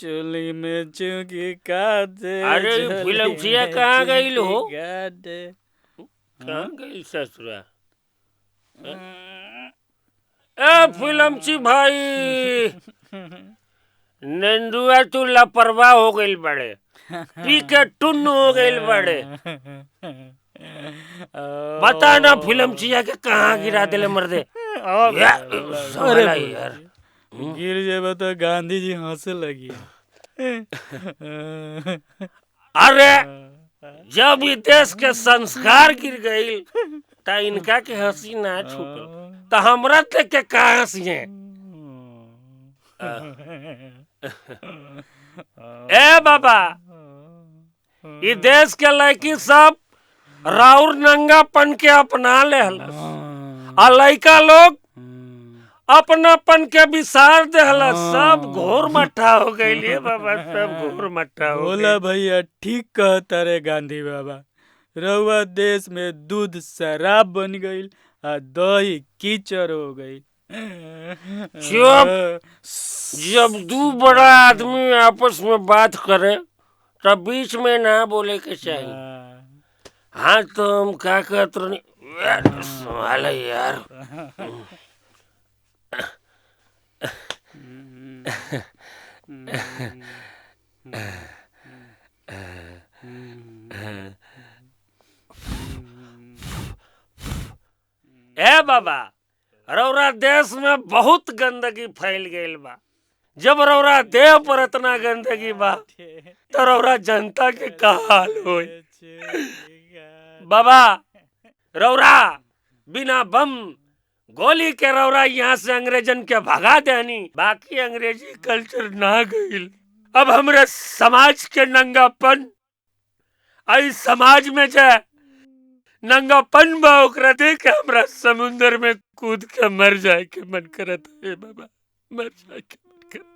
चोली में चुकी काटे। अरे ई चोली फिलमसिया में कहाँ गइल चुकी हो? काटे। कहाँ गइल ससुरा? ए फिलमची भाई, नंदुआ तू लापरवाह हो गइल बड़े, पी के टुन्न हो गइल बड़े। बता ना फिलमचिया के कहाँ गिरा देले मर्दे। या, अरे साला यार। गिर जेबे तो गांधी जी हंसे लगी। अरे जब ई देश के संस्कार गिर गइल त इनका के हंसी ना छूटल, त हमरा देख के का हंसी है? ए बाबा, ई देश के लड़की सब राउर नंगापन के अपना ले हलस, आ लड़का लोग अपनापन के विसार देहला। सब घोर मट्ठा हो गइल ये बाबा, सब घोर मट्ठा हो बोला गइल। भैया, ठीक कहता रे गांधी बाबा। रउआ देश में दूध शराब बन गईल आ दही कीचड़ हो गईल। चुप। जब दू बड़ा आदमी आपस में बात करे तब बीच में ना बोले के चाहिए। हाँ तो हम का कहत रहनी? यार, संभाल यार। ए बाबा, रौरा देश में बहुत गंदगी फैल गईल बा। जब रौरा देह पर इतना गंदगी बा तो रौरा जनता के का हाल होई? बाबा, रौरा बिना बम गोली के रौरा यहाँ से अंग्रेजन के भगा देनी, बाकी अंग्रेजी कल्चर ना गईल। अब हमरे समाज के नंगापन, आई समाज में जे नंगापन बा ओकरा देख के हमरा समुंदर में कूद के मर जाए के मन करत है बाबा, मर जाए के मन करत।